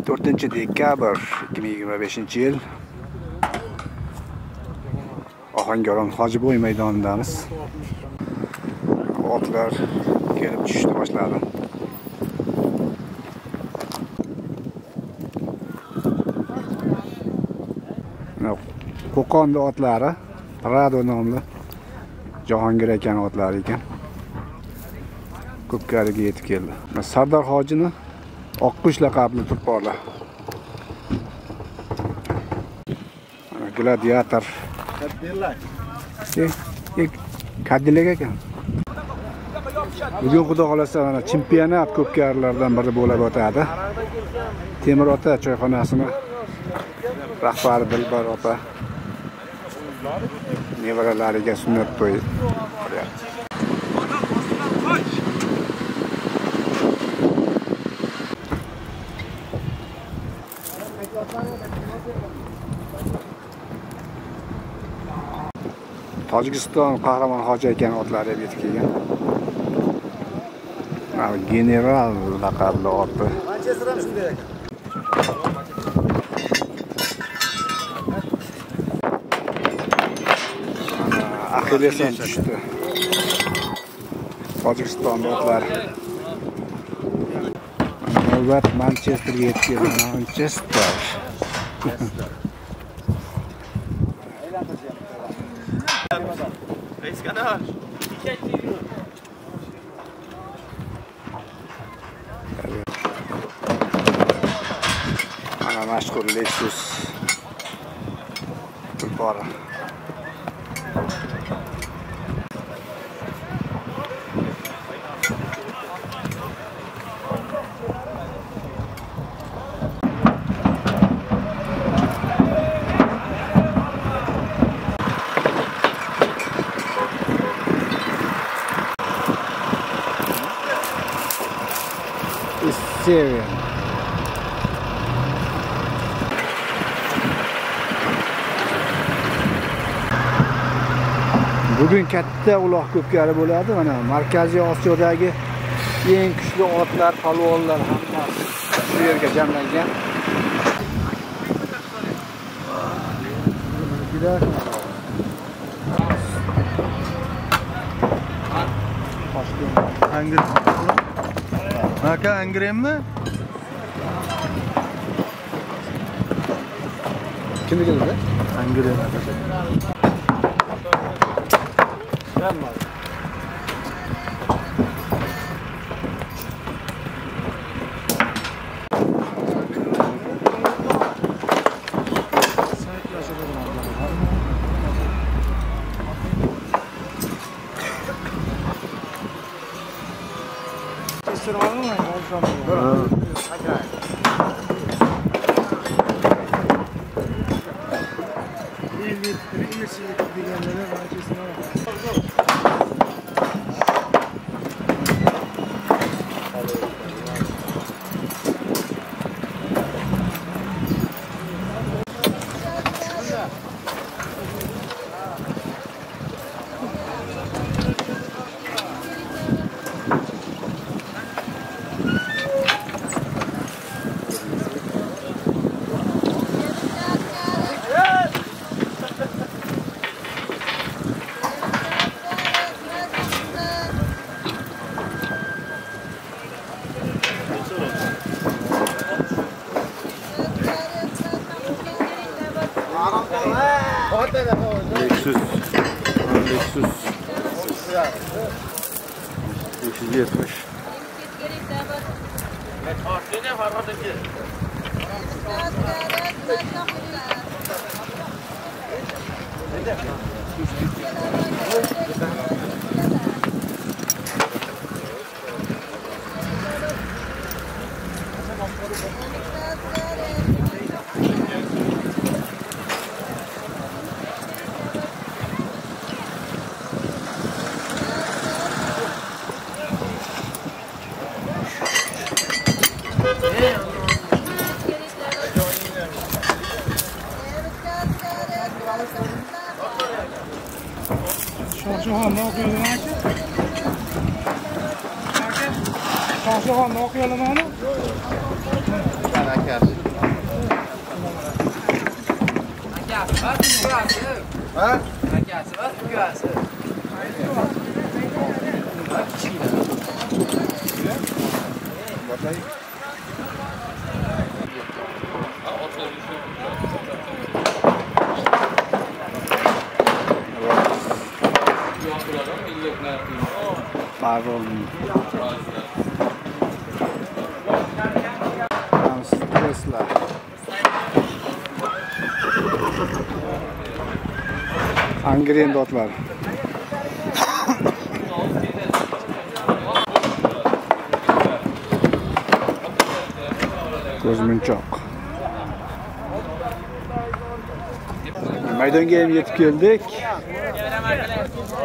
4 dekabr 2025-yil. Ohangaron Hojiboy maydonidamiz. Otlar kelib tushishni boshladi. Qo'qonda otlari Prado nomli Jahongir akaning otlari ekan. Ko'pkariga yetib keldi. Sardor hojini Oqqush laqabli tulporlar. Gladiator. Cadillac ekan. Bugun xudo xolasa mana chempionat ko'pkarilardan biri bo'lib o'tadi. Temir ota choyxonasini rahbari Dilbar opa nevaralariga sunnat to'yi qilyapti. Tojikiston Qahramon hoji akaning otlari ham yetib kelgan. General laqabli oti. Manchester ham shunday ekan. Achilles ham tushdi. Tojikiston otlari. Navbat Manchesterga yetib keldi. Manchester. Mana mashhur Lexus tulpori. Syrian. Bugun katta uloq ko'pkari bo'ladi. Mana Markaziy Osiyodagi eng kuchli otlar, polvonlar hammasi shu yerga jamlangan. Aka Angremmi? Kimniki dedi? Angrem aka. Lexus. Lexus. 570. Shohjahon, noqiyalamanmi? Aka. Ha? Akasi var, ukasi. Baron. Tesla. Angren otlar. Ko'zmunchoq. Maydonga ham yetib keldik.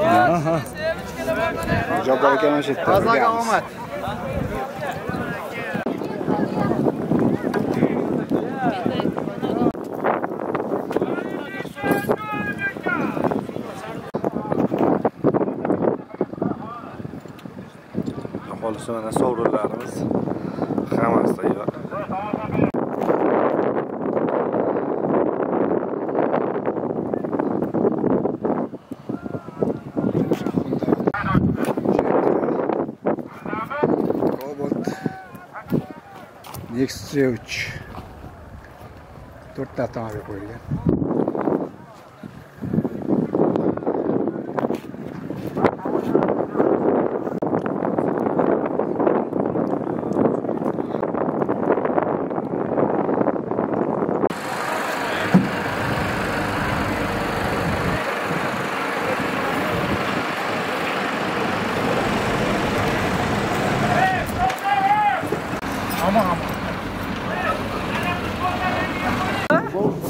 Aha. Javobgar aka mana shu yerda. Fazaga omad. Qolsa mana sovrinlarimiz hammasi tayyor. Robot Nexia 3. 4 ta avtomobil qo'yilgan.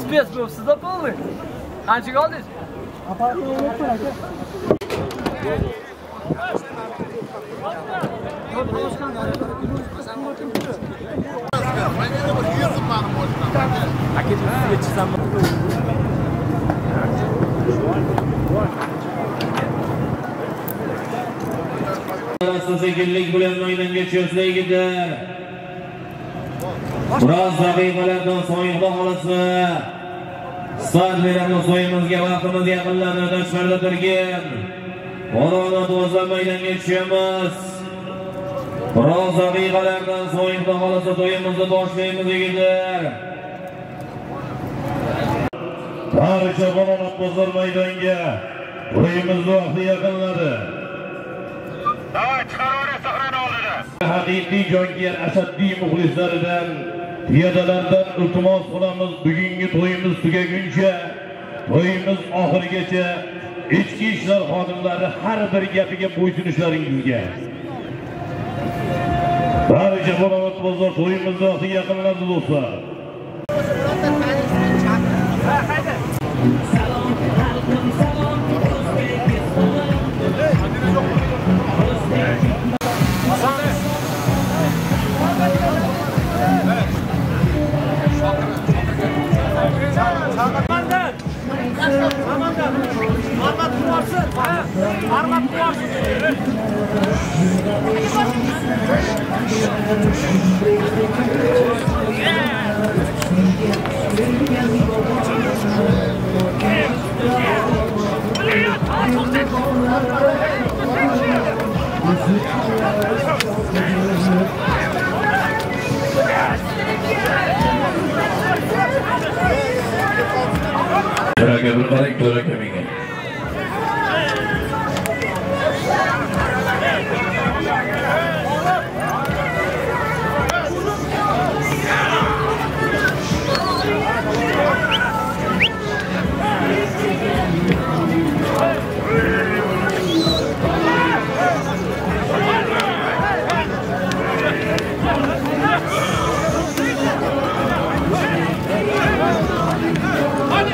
Spes bo'libsiz-da polni. Qanchaga oldingiz? Sekinlik bilan maydonga tushsa yigitlar. Biroz daqiqalardan so'ng xudo xolasa start beramiz to'yimizga, vaqtimiz yaqinladi, tashqarida turgan Qo'rg'on to'g'risida maydonga tushamiz. Biroz daqiqalardan so'ng xudo xolasa to'yimizni boshlaymiz yigitlar. Barcha Qo'rg'on bozor maydonga, to'yimiz vaqti yaqinladi. Haqiqiy jonkuyar ashaddiy muxlislaridan, piyodalardan iltimos qilamiz, bugungi to'yimiz tugaguncha, to'yimiz oxirigacha ichki ishlar xodimlari har bir gapiga bo'ysunishlaringizga. Barcha Qo'rg'on bozor to'yimiz vaqti yaqinladi do'stlar. To'raga bir qarang, to'raga menga. Hadi!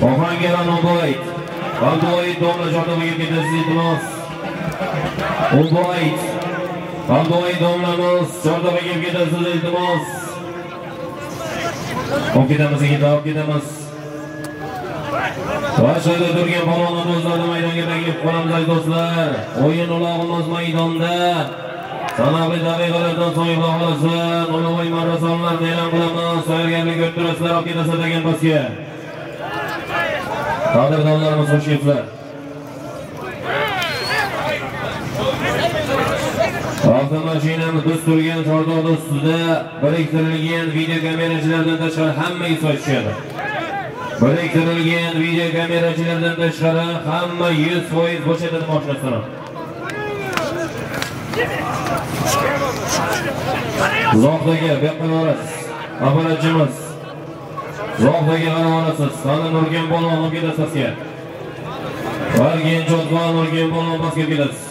Ohangaron Ubayt. Abduvohid domla chordoqqa ketasiz, iltimos. Ubayt. Abduvohid domlamiz chordoqqa ketasiz, iltimos. Olib ketamiz, yigitlar, olib ketamiz. Va shunda turgan polvon do'stlarni maydonga taklif qilamiz, aziz do'stlar. O'yin ulog'imiz maydonda. Sanoqli daqiqalardan so'ng xudo xolasa Nolovoy marosonlarni e'lon qilamiz. Tayyorgarlik ko'rib turasizlar, olib ketasiz degan pastga. Qadrdonlarimiz, xush kelibsizlar. Avtomashinamiz biz turgan chordoq ustida biriktirilgan video kamerachilardan tashqari hamma hisob tushadi. Biriktirilgan video kamerachilardan tashqari hamma 100% bo'shatadi mashinasini. Zohdaga bu yoqqa borasiz. Apparatchimiz. Zohdaga qarab olasiz. Sana Nurgen polvon olib ketasiz pastga. Vargen Chotqon Nurgen polvon pastga ketasiz.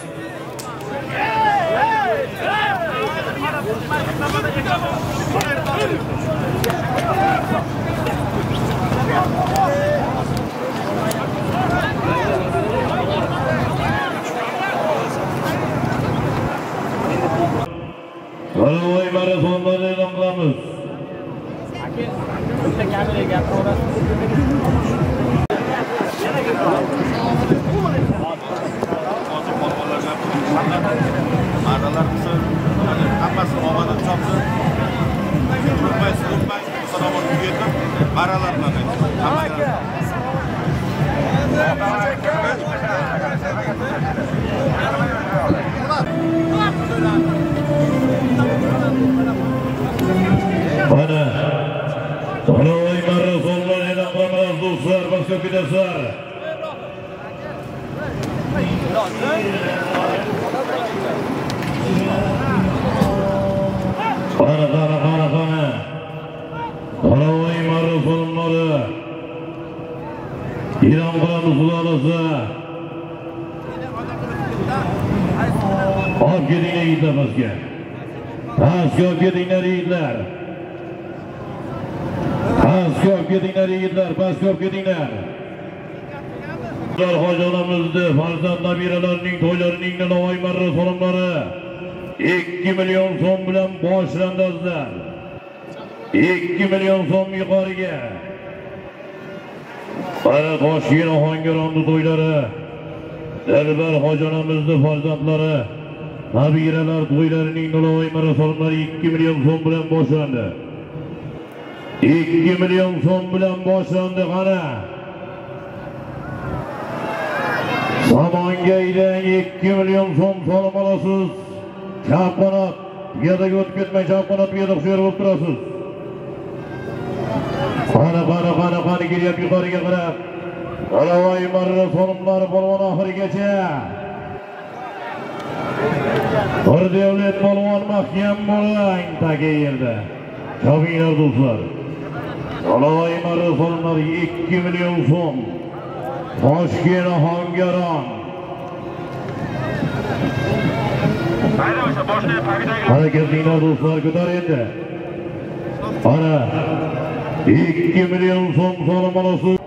Nolovoy marafonlarni e'lon qilamiz. Mana Nolovoy marafonlar e'lon qilamiz do'stlar, boshqa ketasizlar. Qani qani qani qani. Nolovoy marafonlari e'lon qilamiz xudo xolasa. Olib ketinglar yigitlar pastga. Pastga olib ketinglar yigitlar. Pastga olib ketinglar yigitlar, pastga olib ketinglar. Hojilarimizni farzand nabiralarining to'ylarining Nolovoy marosimlari 2 million so'm bilan boshlandi azizlar. 2 million so'm yuqoriga. Mana Toshkent Ohangaronni to'ylari, Dilbar hojilarimizni farzandlari, nabiralar to'ylarining Nolovoy marosimlari 2 million so'm bilan boshlandi. 2 million so'm bilan boshlandi qani. Samonga ilang 2 million so'm solim olasiz. Chap qanot, piyodaga o'tib ketmang, chap qanot piyoda hushyor bo'lib turasiz. Qani qani qani qani kelyapti yuqoriga qarab. Nolovoy marosimlari polvon oxirigacha. Davlat polvon mahkam bo'ling taka yerda. Chopinglar do'stlar. Dalavoy marra solimlari 2 million so'm. Toshkent Ohangaron. Harakatinglar do'stlar, ko'tar endi. Ana 2 million so'm solim olasiz.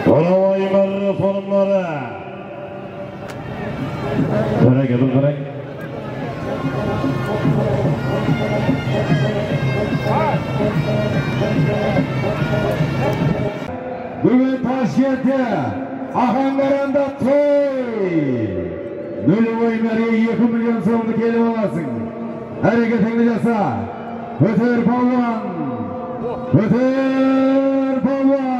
Dalavoy marra solimlari. Qarang, qarang. Bugun Toshkentda Ohangaronda to'y. Nolvoy marra 2 million so'mni kelib olasing. Harakatingni jasa. O'tir polvon. O'tir polvon.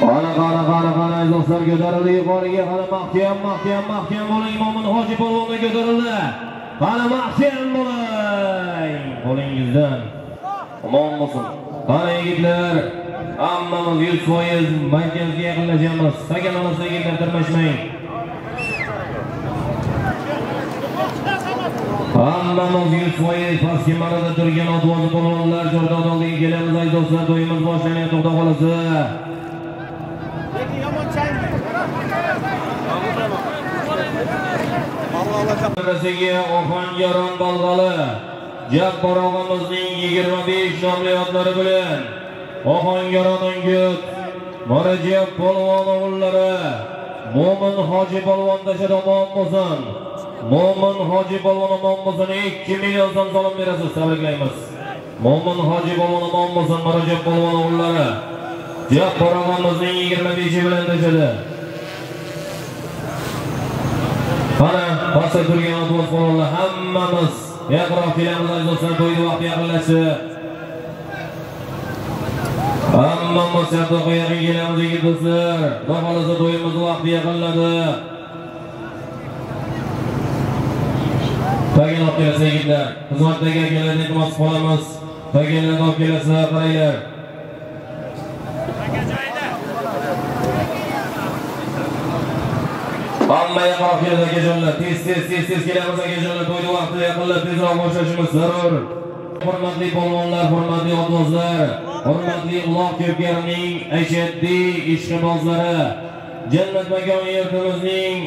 Qara qara qara qara do'stlar, ko'tarildi yuqoriga. Qani mahkam mahkam mahkam bo'ling. Mo'min Hoji polvonga ko'tarildi. Qani mahkam bo'ling. Qo'lingizdan omon bo'lsin. Qani yigitlar, hammamiz 100% markazga yaqinlashamiz. Sakan olasa yigitlar, tirmashmang. Hammamiz 100% pastki marrada turgan otvozi polvonlar chordon oldiga kelamiz. Aziz do'stlar, to'yimiz boshlanyapti, xudo xolasa. Marrasiga Ohangaron bolg'ali Jabbor og'amizning 25 nomli otlari bilan Ohangaron Ungut Marajab polvon o'g'illari Mo'min Hoji polvon tashadi, omon bo'lsin. Mo'min Hoji polvon omon bo'lsin. 2 million so'm solim berasiz, tabriklaymiz. Mo'min Hoji polvon omon bo'lsin, Marajab polvon o'g'illari Jabbor og'amizning 25 bilan tashadi. Mana pastda turgan otvoz polvonlar hammamiz yaqinroq kelamiz aziz do'stlar, to'yni vaqti yaqinlashdi. Hammamiz chaptoqqa yaqin kelamiz yigit do'stlar. Xudo xolasa to'yimiz vaqti yaqinladi. Tagan olib kelasa yigitlar, xizmatdagi akalarni iltimos qilamiz. Taganlarni olib kelasa qaranglar. Hamma yaqinroq keladi akajonlar. Tez tez tez tez kelamiz akajonlar. To'yni vaqti yaqinlab tezroq boshlashimiz zarur. Hurmatli polvonlar, hurmatli otvozlar, hurmatli uloq ko'pkarining ashaddiy ishqibozlari, jannat makon yurtimizning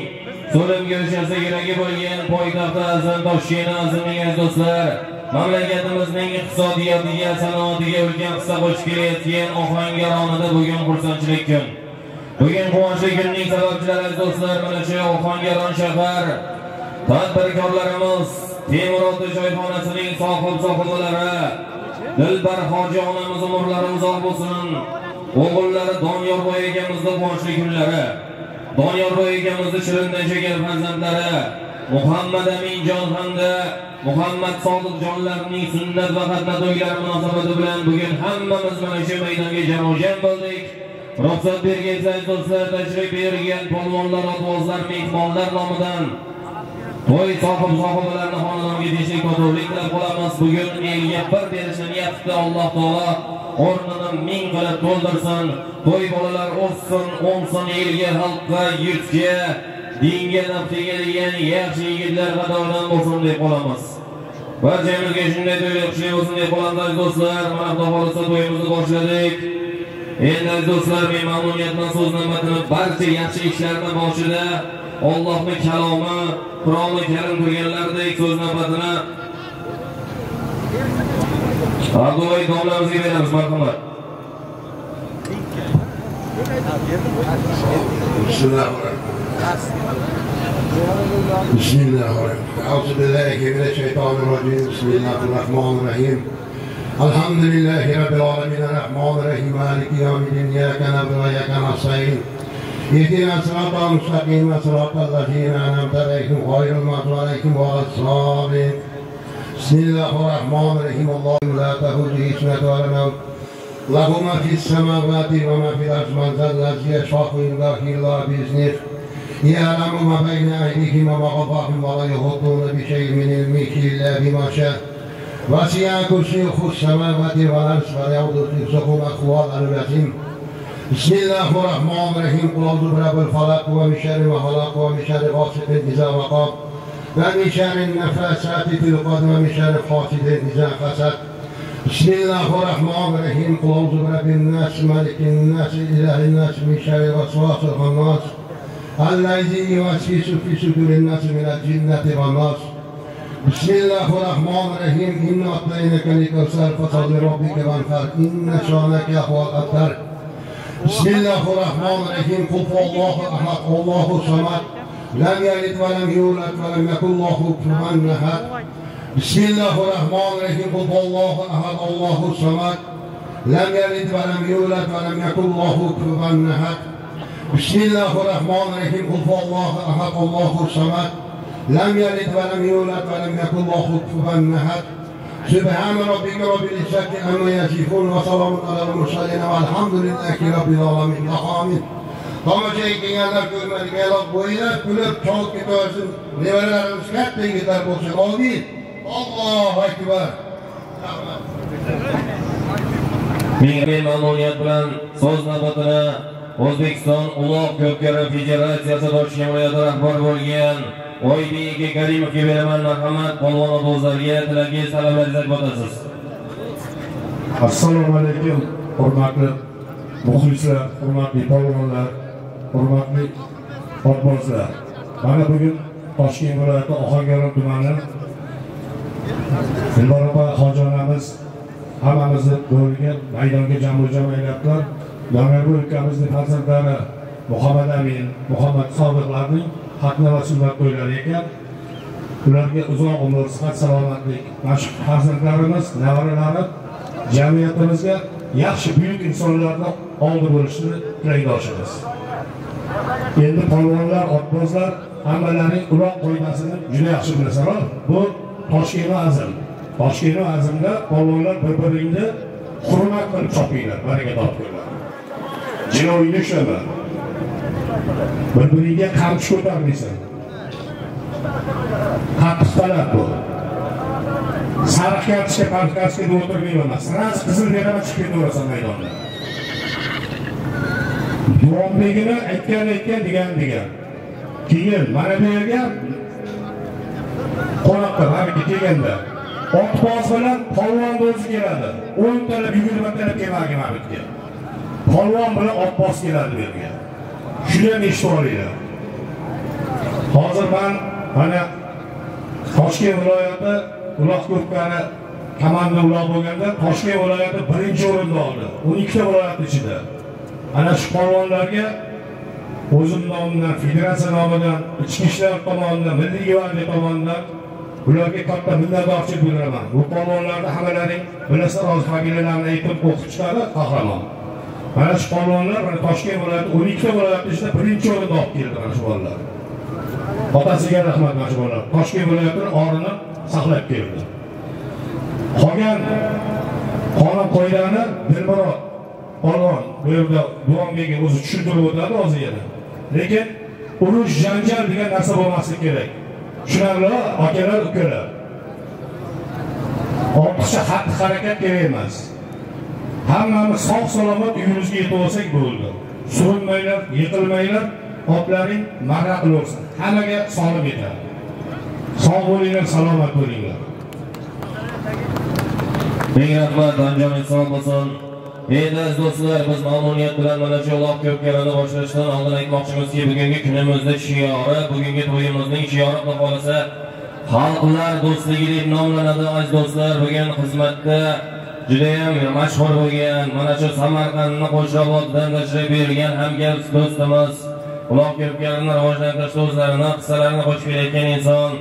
so'lim go'shasi yuragi bo'lgan poytaxti azim Toshkent azimning aziz do'stlar, mamlakatimizning iqtisodiyotiga, sanoatiga ulkan hissa qo'shib kelayotgan Ohangaronida bugun xursandchilik kun. Bugun quvonchli kunning sababchilari aziz do'stlar, mana shu Ohangaron shahar tadbirkorlarimiz, Temir oti choyxonasining sohib sohibalari, Dilbar hoji onamiz umrlari uzoq bo'lsin, o'g'illari Doniyorboy akamizni quvonchli kunlari, Doniyorboy akamizni shirindan shakar farzandlari Muhammad Aminjon hamda Muhammad Sodiqjonlarning sunnat va xatna to'ylari munosabati bilan bugun hammamiz mana shu maydonga jamoajam bo'ldik. Ruxsat bergan aziz do'stlar, tashrif buyurgan polvonlar, otvozlar, mehmonlar nomidan to'y sohib sohibalarni xonadonga tinchlik totuvlik tilab qolamiz. Bugun elga bir berishni niyat qildi, Alloh taolo o'rnini ming qilib to'ldirsin. To'y bolalar o'ssin, o'ngsin, elga, xalqqa, yurtga, dinga, nafsiga degan yaxshi yigitlar qatoridan bo'lsin deb qolamiz. Barchamizga shunday to'ylar xushlik bo'lsin deb qolamiz aziz do'stlar. Mana xudo xolasa to'yimizni boshladik. Endi aziz do'stlar, men mamnuniyatdan so'z navbatini barcha yaxshi ishlarni boshida Allohning kalomi, Qur'oni Karim turganlardek so'z navbatini Abduvoy domlamizga beramiz, marhamat. Bismillahirrahmanirrahim. Auzu billahi mineşşeytanirracim. Bismillahirrahmanirrahim. Elhamdülillahi rabbil alamin. Errahmanirrahim. Maliki yevmiddin. İyyâke na'budu ve iyyâke nestaîn. İhdina sıratal müstakîm ve sıratal lezîne en'amte aleyhim gayril mağdubi aleyhim veleddâllîn. Bismillahirrahmanirrahim. Allahu la tehuzuhu sinetun ve lâ nevm. Lehu mâ fi's-semâvâti ve mâ fi'l-ard. Men zellezî yeşfa'u indehu illâ bi'iznih. يعلم ما بين أيديهم وما خلفهم ولا يحيطون بشيء من علمه إلا بما شاء. وسع كرسيه السماوات والأرض ولا يؤوده حفظهما وهو العلي العظيم. بسم الله الرحمن الرحيم. قل أعوذ برب الفلق ومن شر ما خلق ومن شر غاسق إذا وقب ومن شر النفاثات في العقد ومن شر حاسد إذا حسد. بسم الله الرحمن الرحيم. قل أعوذ برب الناس ملك الناس إله الناس من شر الوسواس الخناس الذي يوسوس في صدور الناس من الجنة والناس. بسم الله الرحمن الرحيم. إنا أعطيناك الكوثر فصل لربك وانحر إن شانئك هو الأبتر. بسم الله الرحمن الرحيم. قل هو الله أحد الله الصمد لم يلد ولم يولد ولم يكن له كفوا أحد. بسم الله الرحمن الرحيم. قل هو الله أحد الله الصمد لم يلد ولم يولد ولم يكن له كفوا أحد. بسم الله الرحمن الرحيم. قل هو الله أحد الله الصمد لم يلد ولم يولد ولم يكن له كفوا أحد. سبحان ربك رب العزة عما يصفون وسلام على المرسلين والحمد لله رب العالمين. آمين. Tomoshaga kelganlar ko'rmaganlar bo'ylab kulib cholib ketaversin. Nevaralarimiz katta yigitlar bo'lsin. Amin. Allohu akbar. Ming mamnuniyat bilan so'z navbatini O'zbekiston Uloq Ko'pkari Federatsiyasi Toshkent viloyati rahbari bo'lgan Oybek aka Karimovga beraman. Marhamat, polvon o'zlariga tilagingiz, talablaringizni aytib o'tasiz. Assalomu alaykum, hurmatli muxlislar, hurmatli polvonlar, hurmatli otbozlar. Mana bugun Toshkent viloyati Ohangaron tumani Dilbar opa hoji onamiz hammamizni bo'lgan maydonga jamu-jam aylabdilar. Doniyorboy ukamizning farzandlari Muhammad Amin, Muhammad Sodiqlarning xatna va sunnat to'ylari ekan. Ularga uzoq umr, sihat, salomatlik, mana shu farzandlarimiz, nevaralari jamiyatimizga yaxshi buyuk insonlarni oldi bo'lishini tilakdoshimiz. Endi polvonlar, otbozlar hammalaring uloq qoidasini juda yaxshi bilasanlar. Bu Toshkent azm. Toshkent azmda polvonlar bir-biringni hurmat qilib chopinglar, baraka topinglar. Jilovingni ushlama. Bir-biringga qamchi ko'tarmaysan. Qattiq talab bu. Sariq kartochka, qariq kartochka deb o'tirmayman. Sraz qizil beraman, chiqib ketaverasan maydonda. Duombegini aytgan aytgan, degan degan. Keyin mana bu yerga qo'noqqa mana bu kelganda otboz bilan polvon o'zi keladi. 10 talab, 20 talab kelmagan mana bu yerga. Polvon bilan otboz keladi bu yerga. Shuni ham eshitib olinglar. Hozir men mana Toshkent viloyati Uloq Ko'pkari komanda uloq bo'lganda Toshkent viloyati birinchi o'rinni oldi. 12 ta viloyat ichida. Ana shu polvonlarga o'zim nomimdan, federatsiya nomidan, ichki ishlar tomonidan, Milliy gvardiya tomonidan ularga katta minnatdorchilik bildiraman. Bu polvonlarni hammalaring bilasizlar, hozir familiyalarini aytib o'qib chiqadi qahramon. Mana shu polvonlar mana Toshkent viloyati 12 ta viloyat ichida birinchi o'rinni olib keldi mana shu bolalar. Otasiga rahmat mana shu bolalar. Toshkent viloyatini orini saqlab keldi. Qolgan qonun qoidani Dilmurod polvon bu yerda Duombekga o'zi tushuntirib o'tadi hozir yana. Lekin urush, janjal degan narsa bo'lmasligi kerak. Tushunarli, akalar, ukalar. Ortiqcha xatti-harakat kerak emas. Hammamiz sog' salomat uyimizga yetib olsak bo'ldi. Surinmanglar, yiqilmanglar, otlaring marra qilaversin. Hammaga sog'lik yetadi. Sog' bo'linglar, salomat bo'linglar. Ming rahmat, anjomingiz sog' bo'lsin. Endi aziz do'stlar, biz mamnuniyat bilan mana shu uloq ko'pkarini boshlashdan oldin aytmoqchimizki, bugungi kunimizning shiori, bugungi to'yimizning shiori xudo xolasa xalqlar do'stligi deb nomlanadi. Aziz do'stlar, bugun xizmatda juda ham mashhur bo'lgan mana shu Samarqandni Qo'shrabotdan tashrif buyurgan hamkasb do'stimiz, uloq ko'pkarini rivojlantirishda o'zlarini hissalarini qo'shib kelayotgan inson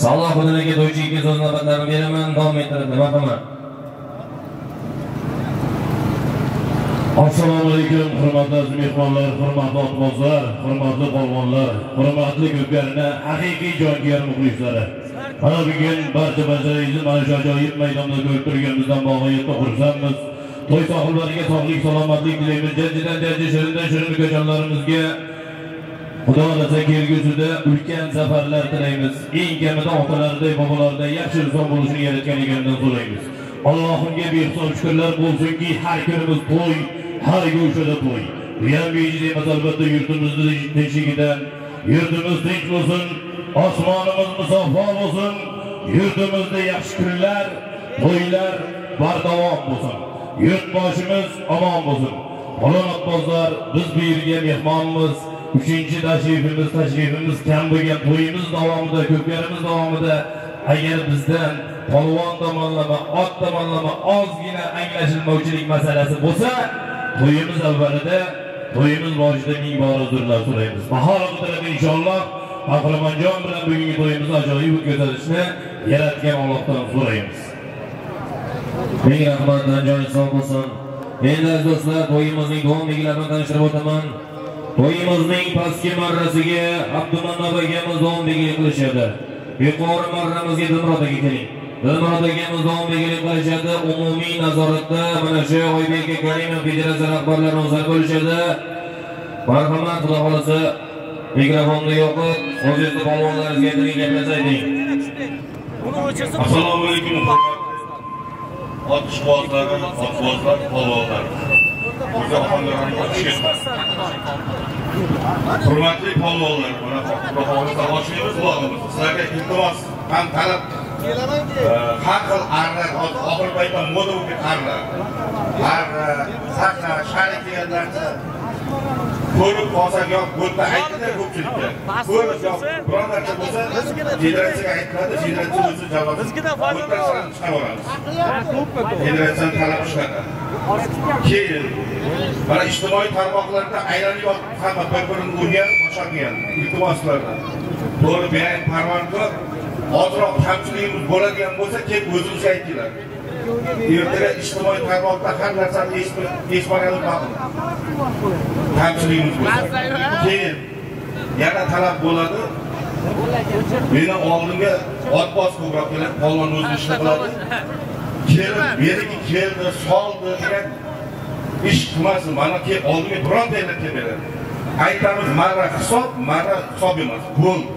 Salohiddin aka To'ychiga so'z navbatlarini beraman, davom ettiradi. Marhamat. Assalomu alaykum, hurmatli aziz mehmonlar, hurmatli otbozlar, hurmatli polvonlar, hurmatli ko'pkarini haqiqiy jonkuyar muxlislari. Mana bugun barcha barchalarimizni mana shu ajoyib maydonda ko'rib turganimizdan bag'oyatda xursandmiz. To'y sohiblariga sog'lik, salomatlik tilaymiz. Jaddidan jaddi, shirindan shirin ukajonlarimizga Xudo xohlasa kelgusida ulkan zafarlar tilaymiz. Eng kamida otalarday, bobolarday yaxshi inson bo'lishini yaratgan egamdan so'raymiz. Allohimga behisob shukrlar bo'lsinki, har kunimiz to'y, har go'shada to'y. Bu ham bejiz emas albatta, yurtimizni tinchligidan. Yurtimiz tinch bo'lsin, osmonimiz musaffo bo'lsin, yurtimizda yaxshi kunlar, to'ylar bardavom bo'lsin. Yurtboshimiz omon bo'lsin. Polvon otbozlar, biz bu yerga mehmonmiz. 3-chi tashrifimiz kam bo'lgan to'yimiz davomida, ko'pkarimiz davomida agar bizdan polvon tomonlama, ot tomonlama ozgina anglashilmovchilik masalasi bo'lsa, to'yimiz avvalida, to'yimiz boshida ming bor uzrlar so'raymiz. Bahor o'tiradi inshaalloh. Qahramonjon bilan bugungi to'yimizni ajoyib o'tkazishni yaratgan Allohdan so'raymiz. Ming rahmat, joningiz sog' bo'lsin. Endi aziz do'stlar, to'yimizning davom begilarini tanishtirib o'taman. To'yimizning pastki marrasiga Abdumannob akamiz davom begilik qilishadi. Yuqori marramizga Dilmurod aka keling. Dilmurod akamiz davom begilik qilishadi. Umumiy nazoratda mana shu Oybek aka Karimov federatsiya rahbarlari o'zlari bo'lishadi. Marhamat, Xudo xolasa mikrofonni yoqib, o'zingizni polvonlaringizga aytilgan gaplarni ayting. Assalomu alaykum. Otishbozlar, otbozlar, polvonlar. O'zi ohangaronga xush Hurmatli polvonlar, mana xudo xohlasa boshlaymiz bog'imiz. Sizlarga iltimos ham talab, har xil arra, oxirgi paytda moda bo'lgan arra, arra, sahna, shari deganlarni ko'rib qolsak yo bo'tda aytadi ko'pchilikka. Ko'rib yo biror narsa bo'lsa, federatsiyaga aytiladi, federatsiya o'zi javob chiqarib. Federatsiyaning talabi shunaqa. Keyin mana ijtimoiy tarmoqlarda aylanib yotib hamma bir-birini urgan, boshqargan. Iltimos sizlardan. To'g'ri beyan parvardigor, ozroq kamchiligimiz bo'ladigan bo'lsa, kelib o'zimizga aytinglar. Ertaga ijtimoiy tarmoqda har narsani eshitmaganimiz ma'qul. Kamchiligimiz bo'lsa. Keyin yana talab bo'ladi. Meni oldimga otboz ko'proq keladi, polvon o'zi ishni qiladi. Kelib, berigi keldi, soldi degan ish qilmasin. Mana kelib oldimga bironta yerda kelmaydi. Aytamiz, marra hisob, marra hisob emas. Bo'ldi.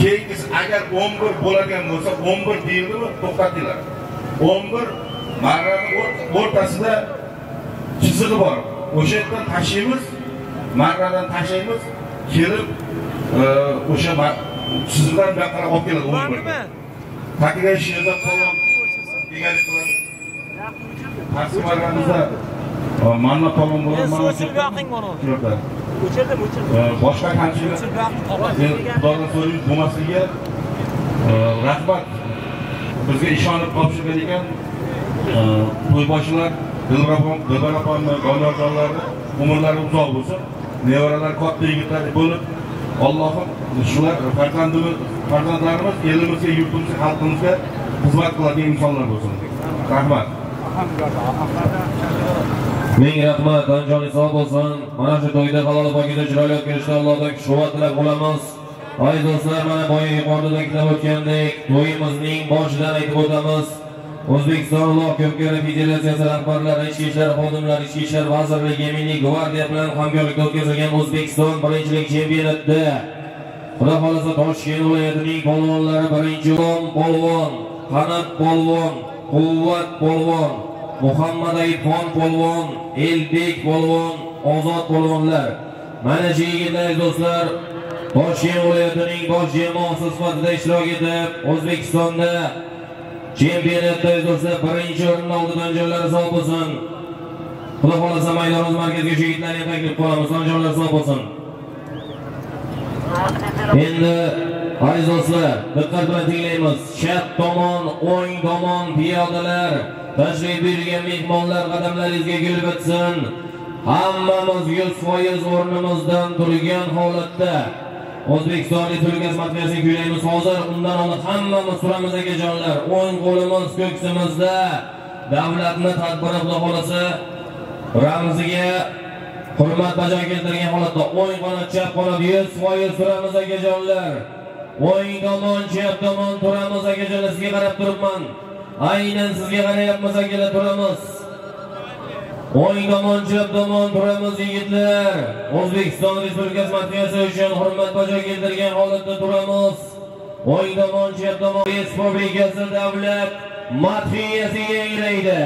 Keyingisi agar 11 bo'ladigan bo'lsa, 11 deyildimi, to'xtatinglar. 11 marrani o'rtasida chizig'i bor. O'sha yerdan tashlaymiz, marradan tashlaymiz, kelib o'sha chizig'dan bu yoqqa olib keladi 11. Tagiga Sherzod polvon egalik qiladi. Pastki marramizda Manna polvon bo'ladi. O'chirdim, o'chirdim. Boshqa kamchiliklar Xudodan so'raymiz bo'lmasligiga rahmat. Bizga ishonib topshirgan ekan to'yboshilar, Dilbar opamni, Doniyorjonlarni umrlari uzoq bo'lsin. Nevaralar katta yigitlar bo'lib, Allohim shular farzandlarimiz elimizga, yurtimizga, xalqimizga xizmat qiladigan insonlar bo'lsin. Rahmat. Ming rahmat, joningiz sog' bo'lsin. Mana shu to'yda halol pokiza chiroyli o'tkazishni Allohdan kuch-quvvat tilab qolamiz. Aziz do'stlar, mana boya yuqorida ta'kidlab o'tgandek, to'yimizning boshidan aytib o'tamiz. O'zbekiston Uloq ko'pkari federatsiyasi rahbarlari, ichki ishlar xodimlari, Ichki ishlar vazirligi, Milliy gvardiya bilan hamkorlikda o'tkazilgan O'zbekiston birinchilik chempionatida Xudo xolasa Toshkent viloyatining polvonlari birinchi polvon, Qanot polvon, Quvvat polvon, Muhammad Ayibxon polvon, Elbek polvon, Ozod polvonlar. Mana shu yigitlar do'stlar Toshkent viloyatining bosh jamoasi sifatida ishtirok etib, O'zbekistonda chempionatda do'stlar birinchi o'rinni oldi. Jonlari sog' bo'lsin. Xudo xolasa maydonimiz markaziga shu yigitlarni taklif qilamiz. Jonlari sog' bo'lsin. Endi aziz do'stlar, diqqat bilan tinglaymiz. Chap tomon, o'ng tomon piyodalar, tashrif buyurgan mehmonlar qadamlaringizga gul bitsin. Hammamiz 100% o'rnimizdan turgan holatda O'zbekiston Respublikasi madhiyasini kuylaymiz. Hozir undan oldin hammamiz turamiz akajonlar. O'ng qo'limiz ko'ksimizda davlatni tadbiri Xudo xolasa ramziga hurmat bajo keltirgan holatda o'ng qanot, chap qanot 100% turamiz akajonlar. O'ng tomon, chap tomon turamiz akajonlar. Sizga qarab turibman. Aynan sizga qarayapmiz akalar, turamiz. O'ng tomon, chap tomon turamiz yigitlar. O'zbekiston Respublikasi madhiyasi uchun hurmat bajo keltirgan holatda turamiz. O'ng tomon, chap tomon Respublikasi davlat madhiyasi yangraydi.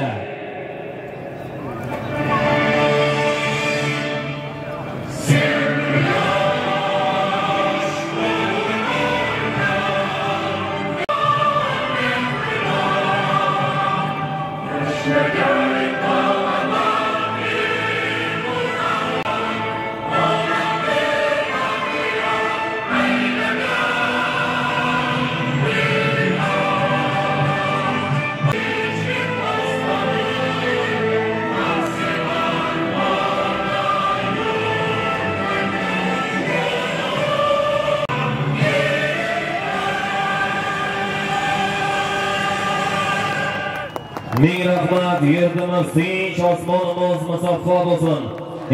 Ming rahmat, yurtimiz tinch, osmonimiz musaffo bo'lsin.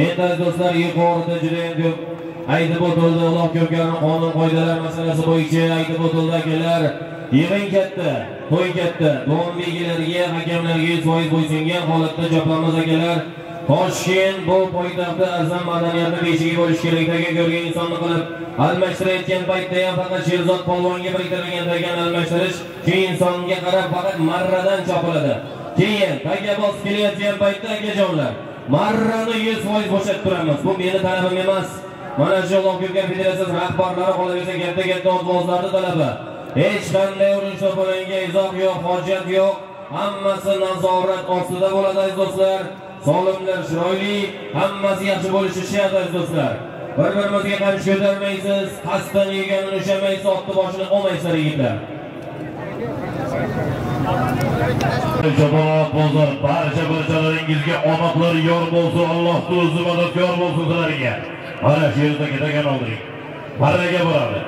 Endi do'stlar, yuqorida juda ham ko'p aytib o'tildi. Uloq ko'pkarining qonun qoidalar masalasi bo'yicha aytib o'tildi akalar. Yig'in katta, to'y katta. Don belgilariga, hakamlarga 100% bo'ysungan holatda chopamiz akalar. Toshkent bu poytaxtda arzon madaniyatni beshigi bo'lishi kerak. Taka ko'rgan insonni qilib almashtirayotgan paytda ham faqat Sherzod polvonga biriktirilgan takani almashtirish, shu insonga qarab faqat marradan chopiladi. Keyin taka bosib kelayotgan paytda akajonlar, marrani 100% bo'shatib turamiz. Bu meni talabim emas. Mana shu Uloq ko'pkari federatsiyasi rahbarlari qolaversa katta-katta otbozlarning talabi. Hech qanday urinish to'polonga izoh yo'q, hojat yo'q. Hammasi nazorat ostida bo'ladi aziz do'stlar. Solimlar chiroyli, hammasi yaxshi bo'lishi shart aziz do'stlar. Bir-birimizga qamchi ko'tarmaysiz, qasddan yeganini ushlamaysiz, otni boshini olmaysizlar yigitlar. Jamoat bozor barcha barchalaringizga omadlar yor bo'lsin, Alloh o'zi madadkor bo'lsin sizlarga. Mana shu yerda ketagan oldik. Marraga boradi.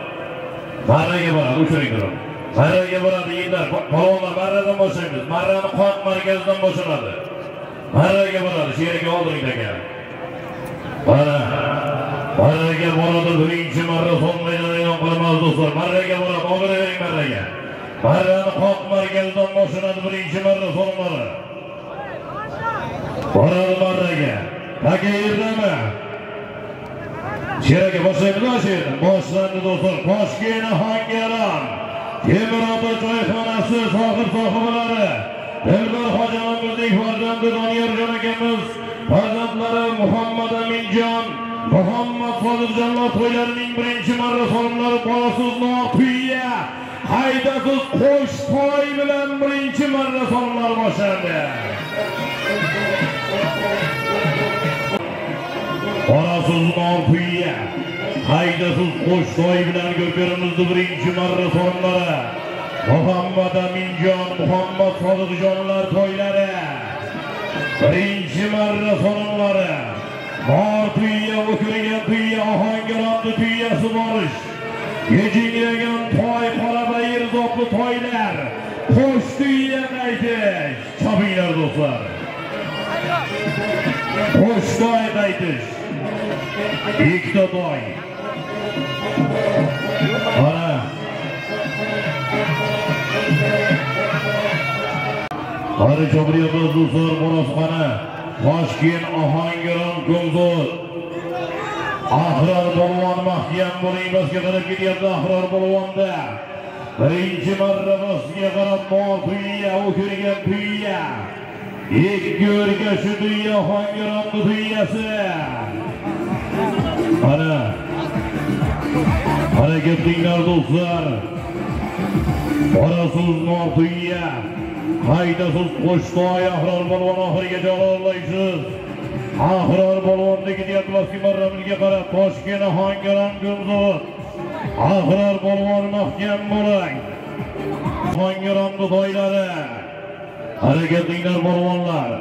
Marraga boradi, o'chiring turib. Marraga boradi yigitlar. Palonlar marradan boshlaymiz. Marrani qoq markazidan boshlanadi. Marraga boradi, shu yerga oldiring aka. Mana marraga boradi, birinchi marra so'nglaydan e'lon qilamiz do'stlar. Marraga boradi, oldiravering marraga. Marrani qoq markazidan boshlanadi birinchi marra so'nglari. Boradi marraga. Taka yerdami? Shu yerga boshlaymiz, shu yerdan. Boshlandi do'stlar. Toshkent Ohangaron Temir ota choyxonasi sohib sohibalari Dilbar hojamizning farzandi Doniyorjon akamiz, farzandlari Muhammad Aminjon, Muhammad Sodiqjonlar to'ylarining birinchi marra solimlari bolasiz Notuya, haydasiz qo'sh toy bilan birinchi marra solimlari boshlandi. Bolasiz Notuya, haydasiz qo'sh toy bilan ko'rganimizda birinchi marra solimlari Muhammad Aminjon, Muhammad Sodiqjonlar to'ylari birinchi marra solimlari. Mor tuya, o'kirgan tuya, Ohangaronda tuyasi borish, yejinglagan toy, qorabayir zotli toylar, qo'sh tuya qaytish. Chopinglar do'stlar. Qo'sh toy qaytish. Ikkita toy. Mana qani cho'qriyapmiz do'stlar, borosxona. Toshkent Ohangaron Ko'mzot. Ahror polvon mahkam bo'ling, pastga qarab ketyapti Ahror polvonda. Birinchi marra pastga qarab mol tuya, o'kirgan tuya. Ikki o'rga shu tuya Ohangaronni tuyasi. Mana harakatinglar do'stlar. Borasiz mol tuya. Haydasiz qo'shtoy Ahror polvon oxirigacha olaysiz. Ahror polvonni ketyapti pastki marramizga qarab. Toshkent Ohangaron Ko'mzot. Ahror polvon mahkam bo'ling. Ohangaronni toylari. Harakatinglar polvonlar.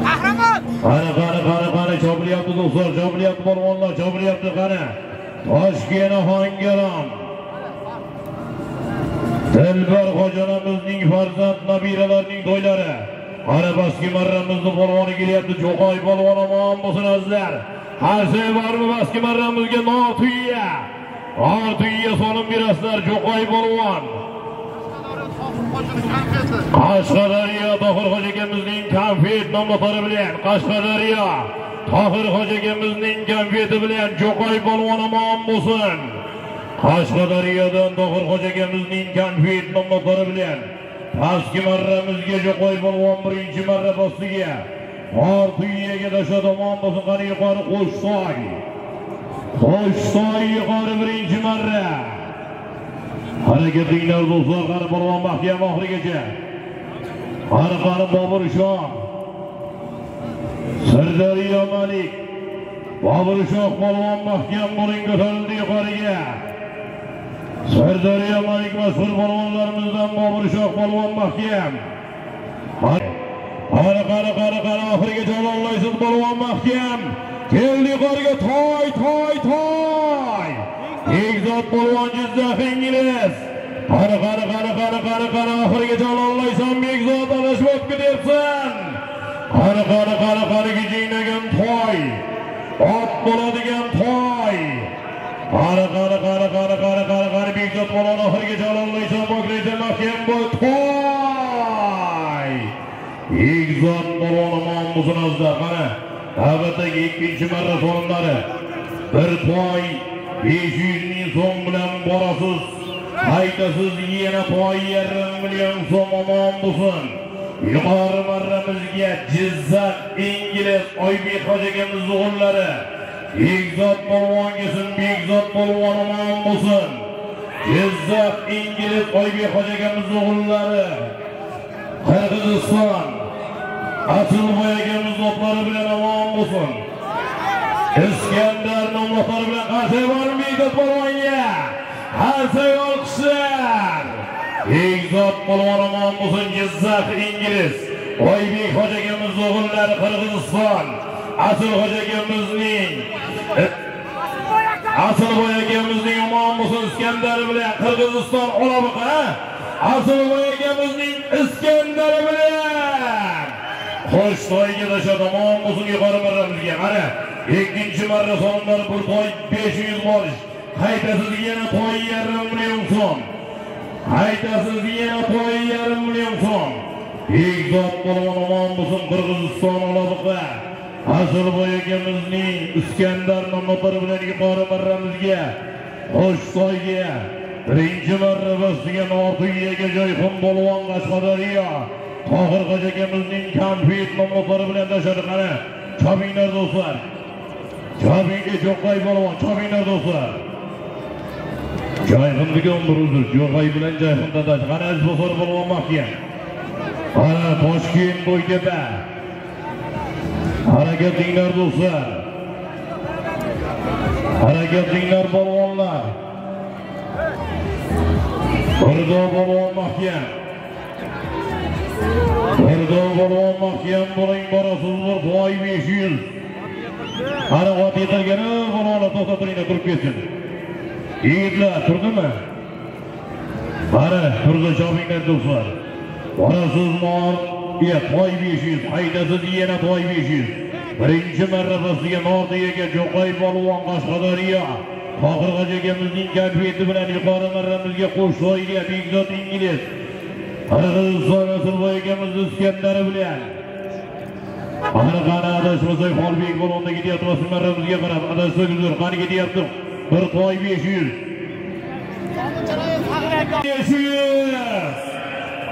Qahramon! Qani qani qani qani chopilyapti do'stlar, chopilyapti polvonlar, chopilyapti qani. Toshkent Ohangaron. Dilbar xo'janamizning farzand nabiralarining to'ylari. Qani pastki marramizni polvoni kelyapti. Jo'qoy polvon omon bo'lsin azizlar. Qarshi bormi pastki marramizga Notuya. Notuya solib berasizlar Jo'qoy polvon. Qashqadaryo Tohir Hoji akamizning konfet nomlari bilan, Qashqadaryo Tohir Hoji akamizning konfeti bilan Jo'qay polvon omon bo'lsin. Qashqadaryodan Tohir Hoji akamizning konfet nomlari bilan pastki marramizga Jo'qay polvon birinchi marra postiga Ortiyaga tashladi, omon bo'lsin. Qani yuqori Qo'shsoy. Qo'shsoy yuqori birinchi marra. Harakatinglar do'stlar, qani polvon mahkam oxirigacha. Qani qani Bobur Shoh. Sirdaryo Malik. Bobur Shoh polvon mahkam bo'ling, ko'tarildi yuqoriga. Sirdaryo Malik mashhur polvonlarimizdan Bobur Shoh polvon mahkam. Qani qani qani qani oxirigacha ololmaysiz polvon mahkam. Keldi yuqoriga, toy toy toy. Begzod polvon Jizzax ingliz. Qani qani qani qani qani qani oxirigacha ololmaysan Begzod, adashib o'tib ketyapsan. Qani qani qani qani gijinglagan toy. Ot bo'ladigan toy. Qani qani qani qani qani qani qani Begzod polvon oxirigacha ololmaysan, poklaysan mahkam bo'l toy. Begzod polvon omon bo'lsin azizlar. Qani navbatdagi ikkinchi marra so'rimlari. Bir toy 500 ming so'm bilan borasiz. Qaytasiz yana toy 1,5 million so'm omon bo'lsin. Yuqori marramizga Jizzax ingliz Oybek Hoji akamiz o'g'illari. Begzod polvon kelsin, Begzod polvon omon bo'lsin. Jizzax ingliz Oybek Hoji akamiz o'g'illari. Qirg'iziston Asilboy akamiz otlari bilan omon bo'lsin. Iskandar nomlari bilan qarshi bormi Begzod polvonga? Qarshi olqishlar. Begzod polvon omon bo'lsin. Jizzax ingliz Oybek Hoji akamiz o'g'illari Qirg'iziston Asil Hoji akamizning Asilboy akamizning omon bo'lsin Iskandari bilan Qirg'iziston Olabuqa Asilboy akamizning Iskandari bilan Qo'shtoyga tashladi, omon bo'lsin yuqori marramizga. Qara, ikkinchi marra so'mlari bir toy 500 borish. Qaytasiz yana toy 1,5 million so'm. Qaytasiz yana toy 1,5 million so'm. Begzod polvon omon bo'lsin Qirg'iziston Olabuqa Asilboy akamizning Iskandar nomlari bilan yuqori marramizga Qo'shtoyga birinchi marra bosdigan Ortiyaga Joyxon polvon Qashqadaryo Tohir Hoji akamizning konfet nomlari bilan tashladi. Qani chopinglar do'stlar. Choping Jo'qay polvon, chopinglar do'stlar. Joyxonniki 11 uzr, Jo'qay bilan Joyxondan tashladi. Qani Izbosar polvon mahkam. Qani Toshkent Bo'ytepa. Harakatinglar do'stlar. Harakatinglar polvonlar. Birdo polvon mahkam. Birdo polvon mahkam bo'ling, borasiz bir toy 500. Qani ot yetilgani polvonlar to'xtab turinglar, turib ketsin. Yigitlar turdimi? Qani turdi, chopinglar do'stlar. Borasiz mor, toy 500, haydasiz yana toy 500. Birinchi marra pastiga Nordiyaga Jo'qay polvon Qashqadaryo Tohir Hoji akamizning konfeti bilan yuqori marramizga Qo'shtoyga Begzod ingliz Qirg'iziston Asilboy akamiz Iskandari bilan. Qani qani adashmasak Xolbek polvonda ketyapti, pastki marramizga qarab adashsak uzr. Qani ketyapti bir toy 500. 500.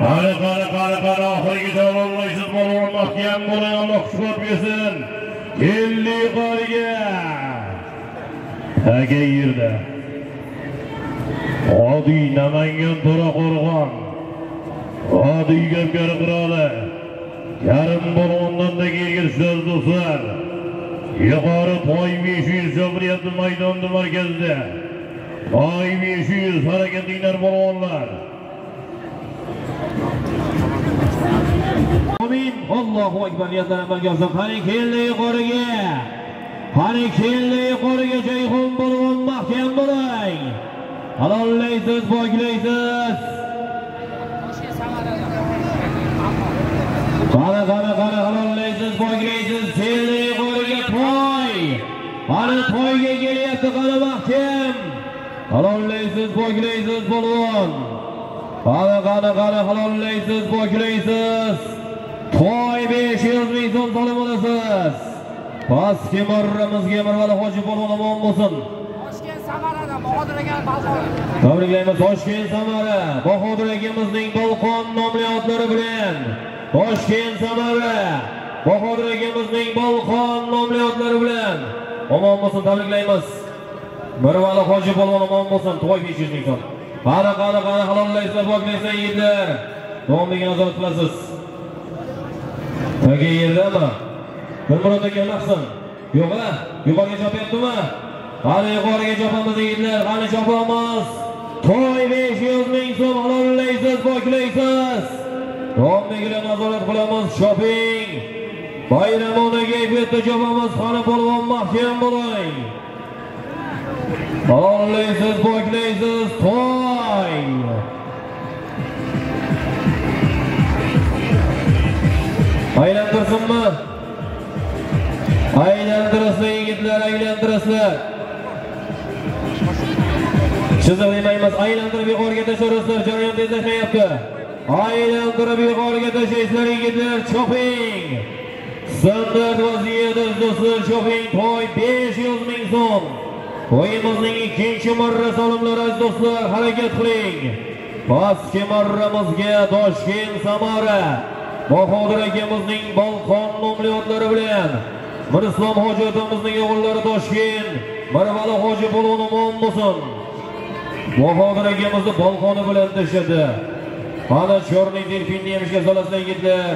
Qani qani qani qani oxirigacha ololmaysiz polvon mahkam bo'ling, Alloh kuch-quvvat bersin. Keldi yuqoriga. Taka yerda. Odiy Namangan To'raqo'rg'on. Odiy Gapkari qiroli. Yarim polvondan da yerga tushadi do'stlar. Yuqori toy 500 chopilyapti maydonni markazida. Toy 500 harakatinglar polvonlar. Amin. Allohu akbar niyatlar amalga oshsin. Qani keldi yuqoriga. Qani keldi yuqoriga Jayhun polvon mahkam bo'ling. Halollaysiz, poklaysiz. Qani qani qani halollaysiz, poklaysiz. Keldi yuqoriga toy. Qani toyga kelyapti, qani mahkam. Halollaysiz, poklaysiz polvon. Qani, qani, qani, halollaysiz, poklaysiz. To'y 500 ming so'm solib olasiz. Pastki marramizga Mirvali Hoji polvon omon bo'lsin. Toshkent Samaradan Bahodir aka Bolqon. Tabriklaymiz Toshkent Samara Bahodir akamizning Bolqon nomli otlari bilan. Toshkent Samara Bahodir akamizning Bolqon nomli otlari bilan. Omon bo'lsin, tabriklaymiz. Mirvali Hoji polvon omon bo'lsin. To'y 500 ming so'm. Qani, qani, qani, halollaysizlar, poklaysiz yigitlar. Davomliga nazorat qilasiz. Taka yerdami? Dilmurod aka nima qilsin? Yo'q-a? Yuqoriga chopyaptimi? Qani yuqoriga chopamiz yigitlar, qani chopamiz. To'y 500 ming so'm, halollaysiz, poklaysiz. Davomliga nazorat qilamiz, choping. Bayramona kayfiyatda chopamiz, qani polvon mahkam bo'ling. Halollaysiz, poklaysiz, to'y. Aylantirsinmi? Aylantirasizlar yigitlar, aylantirasizlar. Chiziq demaymiz, aylantirib yuqoriga tashlayasizlar, jarayon tezlashmayapti. Aylantirib yuqoriga tashlaysizlar yigitlar, choping. Standart vaziyat do'stlar, choping. To'y 500 ming so'm. To'yimizning ikkinchi marra solimlari aziz do'stlar, harakat qiling. Pastki marramizga Toshkent Samara Bahodir akamizning Bolqon nomli otlari bilan Mirislom hoji otamizning o'g'illari Toshkent Mirvali hoji polvon omon bo'lsin. Bahodir akamizni Bolqoni bilan tashladi. Mana Chorning delfinni ham ishga solasizlar yigitlar.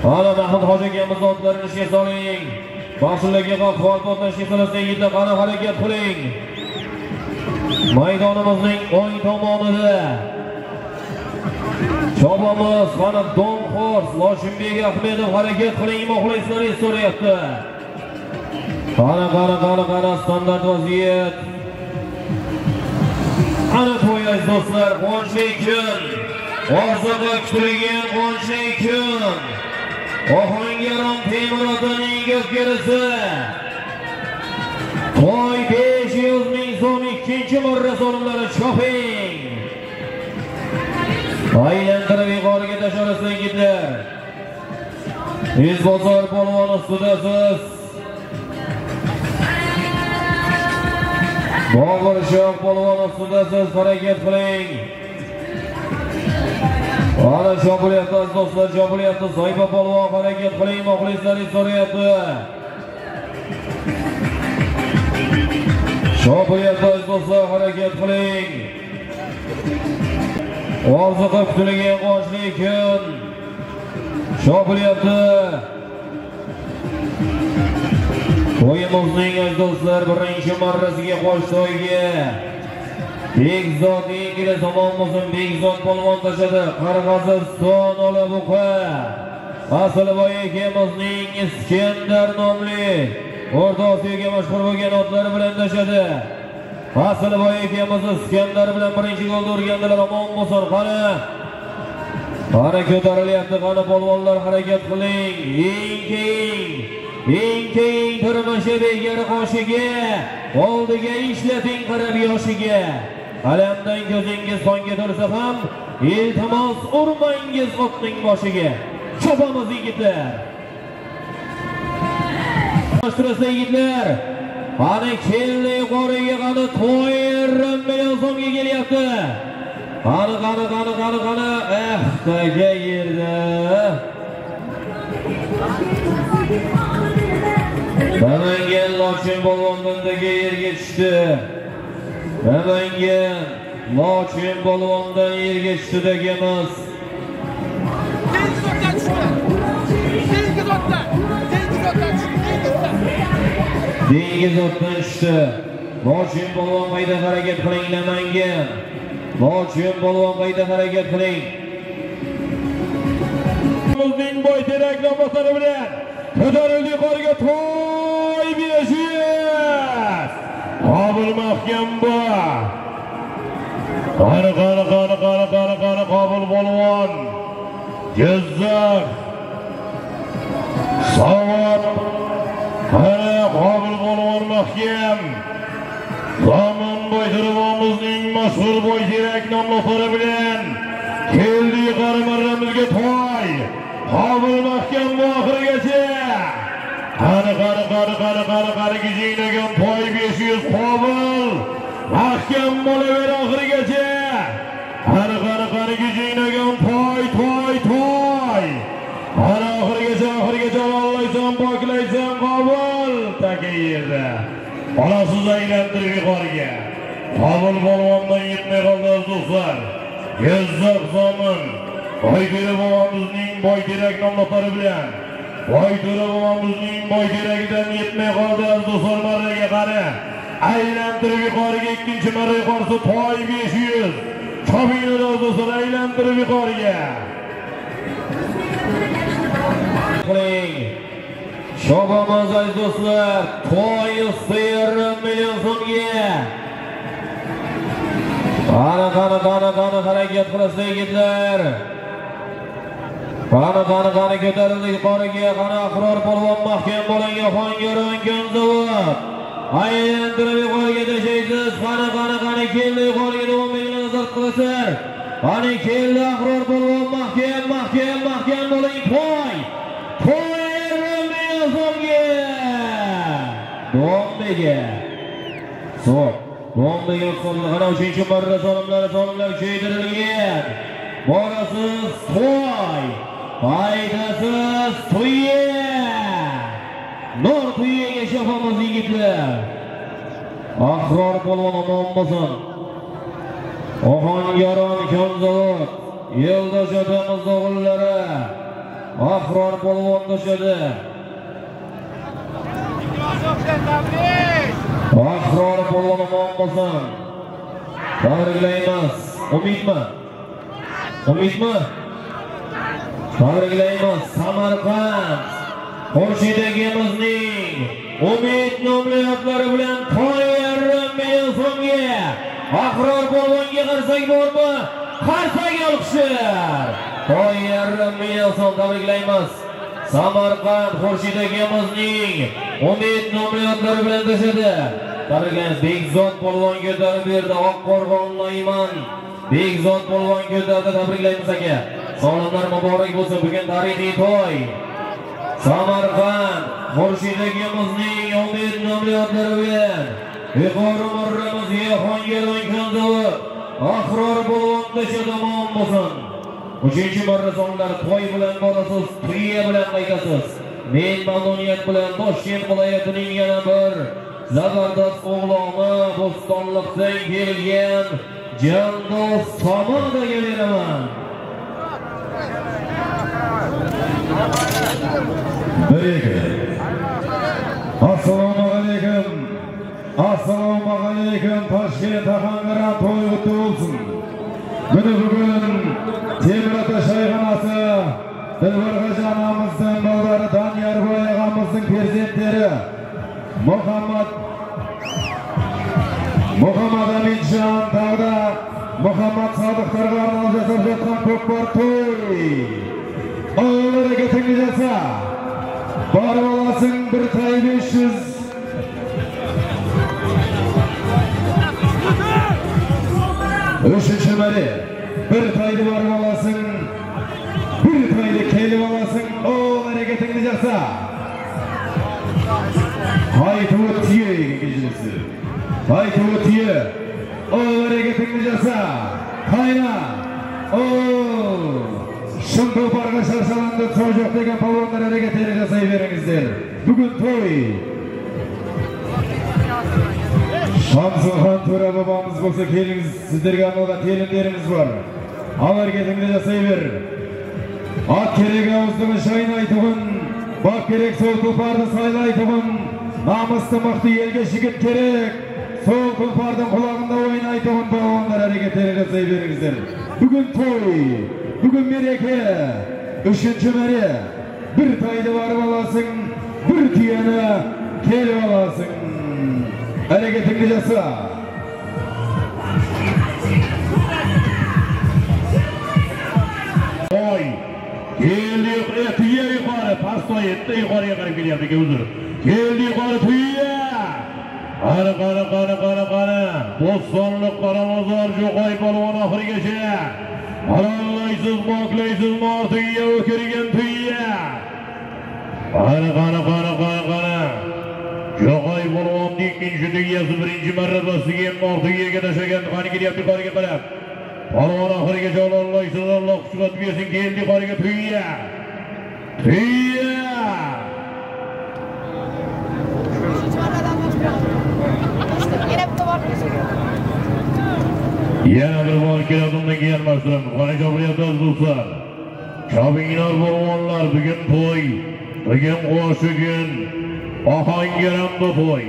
Mana Mahmud hoji akamizni otlarini ishga soling. Baxshullaga qahvon ishga solasizlar yigitlar, qani harakat qiling. Maydonimizning o'ng tomonida chopamiz. Qani Don Horse Lochinbek Ahmedov, harakat qiling, muxlislaringiz so'rayapti. Qani, qani, qani, qani, standart vaziyat. Ana to'y aziz do'stlar, quvonchli kun. Orzuga kutilgan quvonchli kun. Ohangaron temir otining ko'pkarisi. To'y 500 ming so'm, ikkinchi marra so'limlari, choping. Aylantirib yuqoriga tashlaysiz yigitlar. Izbosar polvon ustidasiz. Bobur Shoh polvon ustidasiz, harakat qiling. Ana chopilyapti aziz do'stlar, chopilyapti. Zoiba polvon, harakat qiling, muxlislaringiz so'rayapti. Chopilyapti aziz do'stlar, harakat qiling. Orzu qilib kutilgan quvonchli kun. Chopilyapti. To'yimizning aziz do'stlar birinchi marrasiga qo'shtoyga Bekzod ingliz omon bo'lsin, Bekzod polvon tashladi. Qirg'iziston Olabuqa Asilboy akamizning Iskandar nomli O'rta Osiyoga mashhur bo'lgan otlari bilan tashladi. Asilboy akamiz Iskandar bilan birinchi golni urgandilar, omon bo'lsin. Qani, qani ko'tarilyapti, qani polvonlar harakat qiling. Eng keyin, eng keyin turmushi begar qoshiga, oldiga ishlating qarab yoshiga. Alamdan ko'zingiz qonga to'lsa ham, iltimos urmangiz otning boshiga. Chopamiz yigitlar. Turasizlar yigitlar. Qani keldi yuqoriga, qani to'y million so'mga kelyapti. Qani, qani, qani, qani, qani, taka yerda. Namangan Lochin polvondan yerga tushdi. Namangan Lochin polvondan yerga tushdi akamiz. Dengiz otdan tushdi. Lochin polvon qayta harakat qiling Namangan. Lochin polvon qayta harakat qiling. Bizning Boyterak lomosari bilan ko'tarildi yuqoriga to'y 500. Qobil mahkam bu. Qani, qani, qani, qani, qani, qani Qobil polvon. Jizzax. Savob. Qani Qobil polvon mahkam. Zaman Boyterakimizning mashhur Boyterak nomlari bilan keldi yuqori marramizga toy. Qobil mahkam oxirigacha. Qani qani qani qani qani qani gijinglagan toy 500 qobil. Mahkam bo'laver oxirigacha. Qani qani qani gijinglagan toy toy toy. Qani oxirigacha oxirigacha ollaysan poklaysan qobil taka yerda. Onasiz aylantirib yuqoriga. Qobil polvondan yetmay qoldi do'stlar. Jizzax zomin Boyto'ra bobomizning Boyterak nomlari bilan Boyto'ra bobomizning Boyteragidan yetmay qoldi do'stlar marraga qara. Aylantirib yuqoriga ikkinchi marra yuqorisi toy 500. Chopinglar do'stlar aylantirib yuqoriga. Qiling. Chopamiz aziz do'stlar, toy 1,5 million so'mga. Qani qani qani qani harakat qilasiz yigitlar. Qani qani qani ko'tarildi yuqoriga. Qani Ahror polvon mahkam bo'ling, Ohangaron konzavod. Aylantirib yuqoriga tashlaysiz. Qani qani qani keldi yuqoriga davom etib nazar qilasizlar. Qani keldi Ahror polvon mahkam mahkam mahkam bo'ling toy. Toy million so'mga. Do'mbiga. So'm. Do'mbiga so'mni qara 3-marra so'mlar kuchaytirilgan. Borasiz to'y, qaytasiz tuya. Nur tuyaga shafamiz yigitlar. Ahror polvon omon bo'lsin. Ohangaron konzavod, Yo'ldosh otamiz o'g'illari. Ahror polvon tushadi. Ahror polvon omon bo'lsin. Tabriklaymiz. Umidmi? Umidmi? Tabriklaymiz. Samarqand Xurshid akamizning Umid nomli otlari bilan toy 1,5 million so'mga. Ahror polvonga qarsak bormi? Qarsak olqishlar. Toy 1,5 million so'm tabriklaymiz. Samarqand Xurshid akamizning Umid nomli otlari bilan tushadi. Tabriklaymiz. Bekzod polvon ko'tarib berdi. Oqqo'rg'on Layman. Bekzod polvon ko'tardi. Tabriklaymiz aka. Sog'liqlar muborak bo'lsin. Bugun tarixiy to'y. Samarqand Xurshid akamizning Umid nomli otlari bilan yuqori marramizga Ohangaron konzavod Ahror polvon tushadi omon bo'lsin. 3-marra sonlar to'y bilan borasiz, tuya bilan qaytasiz. Men mamnuniyat bilan Toshkent viloyatining yana bir zabardast o'g'loni Bo'stonliqdan kelgan Jando'z Samodaga beraman. 1-2. Assalomu alaykum. Assalomu alaykum Toshkent Ohangaron to'y qutlu bo'lsin. Mine bugün Temir ata shayxonasi Dilbar hoji anamizning bolalari Doniyorboy ag'amizning perzentlari Muhammad Aminjon tog'da Muhammad Sodiqlarga arnalib jasab жатқан көкпар той. Ол әрекетіңді жаса. Барып аласың бір тай 500. Үшінші мәре. Бір тайды барып аласың, бір тайды келіп аласың, ол әрекетіңді жаса. Айтуы түйе екен кешіресіз. Айтуы түйе, ол әрекетіңді жаса. Қайна, ол шын тұлпарға шаршаланды, тұсау жоқ деген палуандар әрекеттерін жасай беріңіздер. Бүгін той. Шамсылхан төре бабамыз болса келіңіз, сіздерге арналған телімдеріміз бар. Ал әрекетіңді жасай бер. Ат керек ауыздығын шайнайтұғын, бап керек сол тұлпарды сайлайтұғын, намысты мықты елге жігіт керек, сол тұлпардың құлағында ойнайтұғын балуандар әрекеттерін жасай беріңіздер. Бүгін той, бүгін мереке, 3-ші мәре. Бір тайды барып аласың, бір түйені келіп аласың. Әрекетіңді жаса. Oy, keldi tuya yuqori, pastda yetdi, yuqoriga qarab kelyapti ekan uzr. Keldi yuqori tuya. Qani qani qani qani qani. Bo'stonliq Qoramozor Jo'qoy polvon oxirigacha. Halollaysiz, poklaysiz, mortiga o'kirgan tuya. Qani qani qani qani qani. Jo'qoy polvonning ikkinchi tuyasi birinchi martabasiga mortiga tashlagan. Qani kelyapti yuqoriga qarab. Polvon oxirigacha halollaysiz, Alloh kuch-quvvat bersin, keldi yuqoriga tuya. Tuya. Yana bir bor keladi, undan keyin almashtiramiz. Qani chopiryapti do'stlar. Chopinglar polvonlar, bugun to'y, bugun qo'shiq kun, ohangaramda to'y.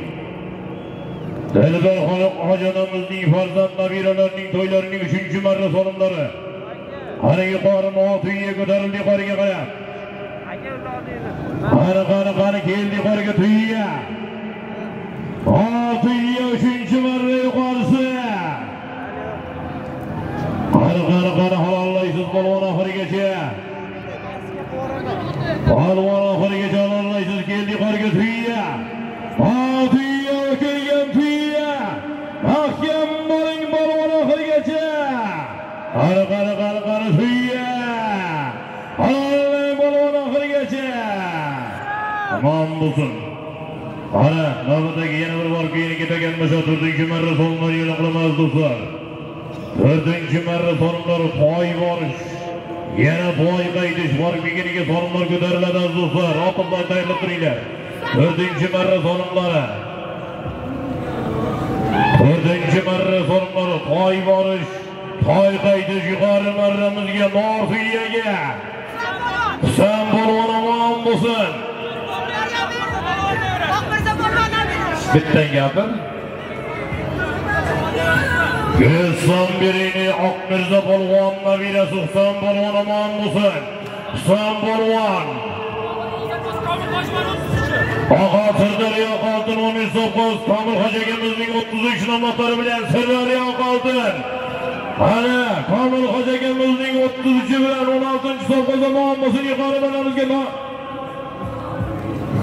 Dilbar hojanamizning farzand nabiralarining to'ylarining 3-marra solimlari. Qani yuqori motiga ko'tarildi yuqoriga qarab. Qani qani qani keldi yuqoriga tuya. Tuya 3-marra yuqorisi. Qani qani qani halollaysiz polvon oxirigacha. Polvon oxirigacha halollaysiz, keldi yuqoriga tuya. Tuya o'kirgan tuya. Mahkam bo'ling polvon oxirigacha. Qani qani qani qani tuya. Halollang polvon oxirigacha. Tamom bo'lsin. Ana navbatdagi yana bir bor keyin ketagan bo'lsa 4-marra so'mlar yo'l qilamiz do'stlar. 4-marra so'mlar toy borish. Yana toy qaytish borib kelganiga so'mlar ko'tariladi do'stlar. Oqimdan tayyorlab turinglar. 4-marra so'mlari. 4-marra so'mlari toy borish, toy qaytish yuqori marramizga Norfiyaga. Husan polvon omon bo'lsin. Bittan gapir. Guliston birini Oqmirza polvon nabirasi Husan polvon omon bo'lsin. Husan polvon. Oqa Sirdaryo Oltin 13 Komil hoji akamizning 33 namotlari bilan Sirdaryo Oltin. Ana Komil hoji akamizning 33 bilan 16-sovqoz omon bo'lsin yuqori marramizga.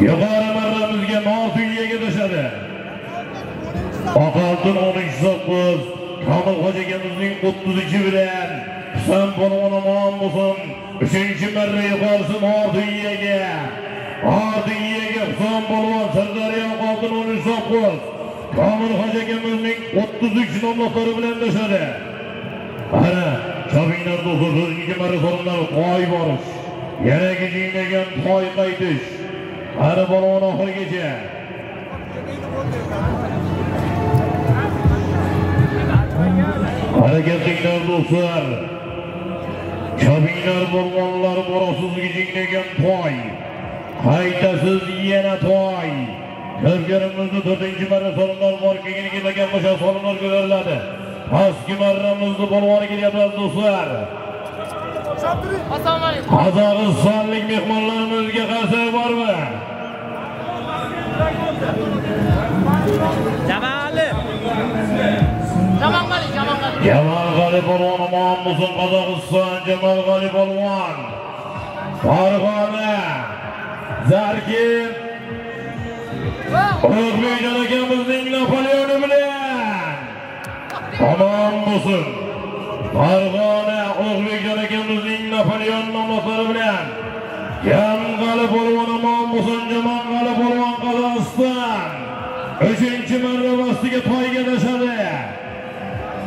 Yuqori marramizga Nortuyaga tashladi. Oqoltin 13-sovqoz Komil hoji akamizning 32 bilan Husan polvon omon bo'lsin. 3-marra yuqorisi Nortuyaga. Nortuyaga Husan polvon Sirdaryo Oltin 13-sovqoz Komil hoji akamizning 33 nomlari bilan tashladi. Ana chopinglar do'stlar, 4-marra so'rimlar toy borish. Yana gijinglagan toy qaytish. Ana polvon oxirigacha. Harakatinglar do'stlar. Chopinglar polvonlar, borasiz gijinglagan toy. Qaytasiz yana toy. Ko'rganimizda 4-marra so'rimlar bor, keyin kelgan bo'lsa so'rimlar ko'tariladi. Pastki marramizda polvoni kelyapti do'stlar. Qozog'istonlik mehmonlarimizga qarsak bormi? Jamali. Jamangali, Jamangali. Jamangali polvon omon bo'lsin Qozog'iston, Jamangali polvon. Farg'ona, Zarkin, Ulug'bekjon akamizning Napoleoni bilan. Omon bo'lsin. Farg'ona Ulug'bekjon akamizning Napoleon nomlari bilan. Jamg'ali polvon omon bo'lsin, Jamangali polvon Qozog'iston. 3-marra ostiga toyga tashladi.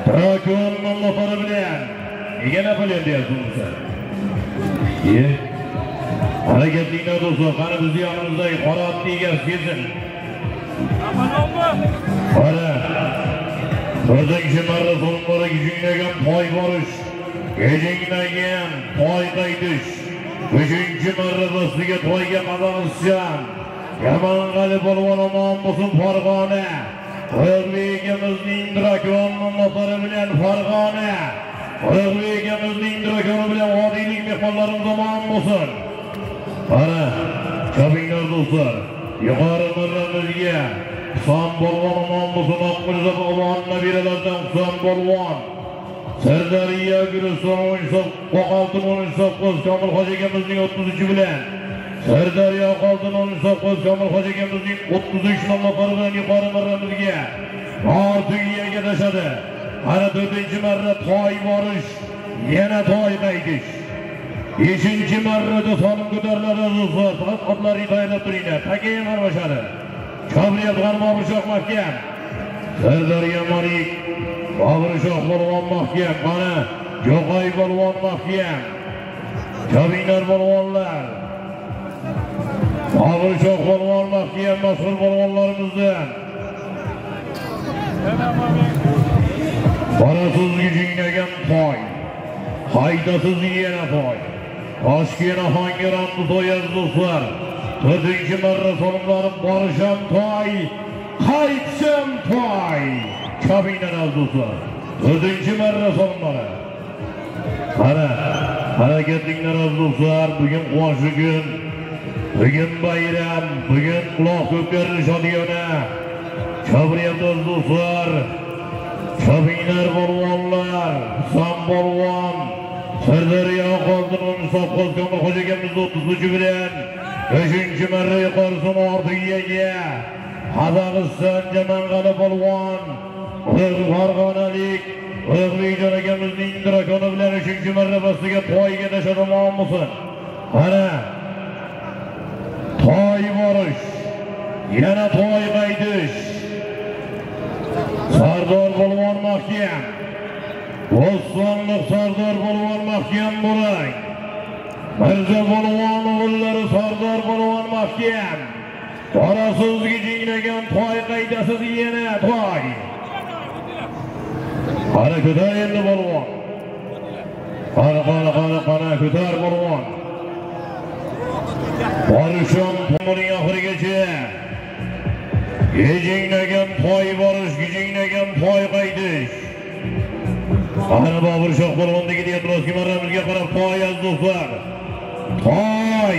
Drakon nomlari bilan. Nega Napoleon deyapsiz sen? Ye. Harakatlinglar do'stlar, qani bizni yonimizdagi qora otni egasi kelsin. Qara. 4-marra so'mlari gijinglagan toy borish, gijinglagan toy qaytish. 3-marra do'stiga toyga Qozog'iston. Yamangali polvon omon bo'lsin Farg'ona. Ulug'bekimizning drakon nomlari bilan Farg'ona. Ulug'bekimizning drakoni bilan vodiylik mehmonlarimiz omon bo'lsin. Qara, chopinglar do'stlar. Yuqori marramizga Husan polvon omon bo'lsin, Oqmirza polvon nabiralaridan Husan polvon. Sirdaryo Guliston 13 Oqoltin 13 Komil hoji akamizning 33 bilan. Sirdaryo Qozinon sovxoz Komil Hoji akamizning 33 nomlari bilan yuqori marramizga Ortiga tashadi. Ana 4-marra toy borish, yana toy qaytish. 5-marrada solim ko'tariladi do'stlar. Faqat otlarni tayyorlab turinglar. Taka ham armashadi. Chobriyatgan Boburshoh mahkam. Sirdaryo Malik, Boburshoh polvon mahkam. Qani Jo'qay polvon mahkam. Chobinglar polvonlar. Boburshoh polvon mahkam mashhur polvonlarimizdan. Borasiz gijinglagan toy, haydasiz yana toy. Toshkent Ohangaron to'y do'stlar. 4-marra solimlari borisham toy, qaytisham toy. Chopinglar do'stlar. 4-marra solimlari. Mana harakatlinglar do'stlar. Bugun quvonchli kun. Bugun bayram, bugun quloq ko'pkari shodiyona. Chobriyapti do'stlar. Chopinglar polvonlar, Husan polvon, Sirdaryo Qozinon sovxoz Komil Hoji akamiz 33 bilan 5-marra yuqorisini Ortigaga. Qozog'iston Jamanqali polvon, Farg'onalik Ulug'bekjon akamizning drakoni bilan 3-marra pastiga toyga tashadi bo'lsin. Mana toy borish, yana toy qaytish. Sardor polvon mahkam. Bo'stonliq Sardor polvon mahkam bo'ling. Mirzo polvon o'g'illari Sardor polvon mahkam. Orasiz gijinglagan toy qaytasiz yana toy. Qara ko'tar endi polvon. Qara qara qara qara ko'tar polvon. Borishim to'ning oxirigacha. Gijinglagan toy borish, gijinglagan toy qaytish. Ana Boburshoh polvondagi deyapti, marramizga qarab toy aziz do'stlar. Toy!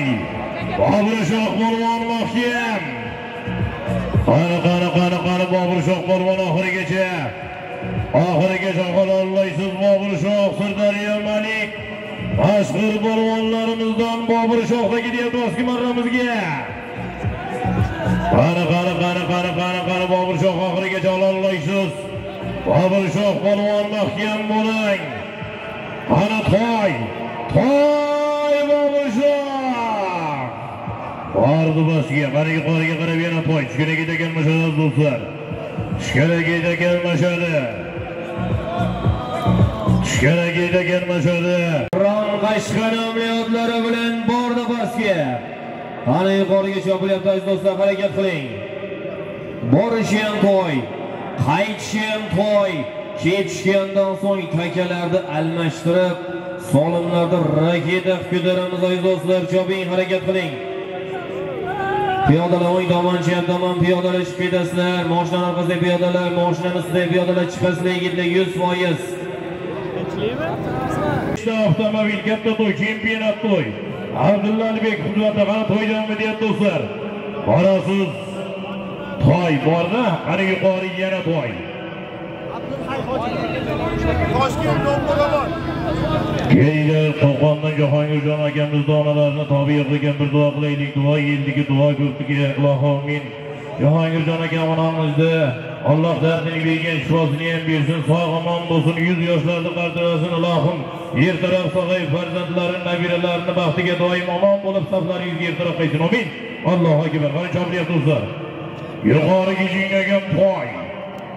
Boburshoh polvon mahkam. Qani qani qani qani Boburshoh polvon oxirigacha. Oxirigacha qololmaysiz Boburshoh Sirdaryo Malik. Mashhur polvonlarimizdan Boburshohdagi deyapti marramizga. Qani qani qani qani qani qani Boburshoh oxirigacha ololmaysiz. Boburshoh polvon mahkam bo'ling. Qani toy! Toy Boburshoh! Bordi boshiga, qani yuqoriga qarab yana toy. Tushkana ketakelmashadi do'stlar. Tushkana ketakelmashadi. Tushkana ketakelmashadi. Ron Qashqa nomli otlari bilan bordi pastga. Qani yuqoriga chopilyapti aziz do'stlar, harakat qiling. Borishi ham to'y, qaytishi ham to'y. Ketishgandan so'ng takalarni almashtirib, solimlarni raketa qilib ko'taramiz aziz do'stlar. Choping, harakat qiling. Piyodalar o'ng tomon, chap tomon piyodalar chiqib ketasizlar. Mashina orqasida piyodalar, mashinani ustida piyodalar chiqasizlar yigitlar 100%. Avtomobil katta to'y, chempionat to'y. Abdulla Alibek xizmatda qani to'y davom etyapti do'stlar. Borasiz toy borda, qani yuqori yana to'y. Kelinglar Qo'qondan Jahongirjon akamiz donalarini tobi yo'qligan bir duo qilaylik. Duo yildiki, duo ko'pdiki. Ilohi amin. Jahongirjon akam onamizni Alloh dardini bergan shifosini ham bersin, sog' omon bo'lsin, 100 yoshlarda qartirasin ilohim. Ertaroq sog'ayib farzandlarini, nabiralarini baxtiga doim omon bo'lib saflaringizga ertaroq qaytsin. Amin. Allohu akbar. Qani chopilyapti do'stlar. Yuqori gijinglagan toy.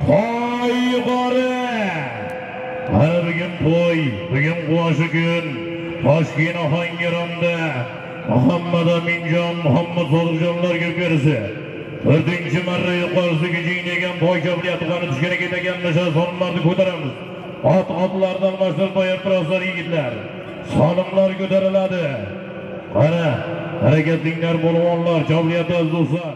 Toy yuqori. Mana bugun to'y, bugun quvonchli kun. Toshkent Ohangaronda Muhammad Aminjon, Muhammad Sodiqjonlar ko'pkarisi. 4-marra yuqorisi gijinglagan toy chopilyapti. Qani tushgani ketaganmisha solimlarni ko'taramiz. Ot otlardan almashtirib qo'yib turasizlar yigitlar. Solimlar ko'tariladi. Qara, harakatlinglar polvonlar, chopilyapti do'stlar.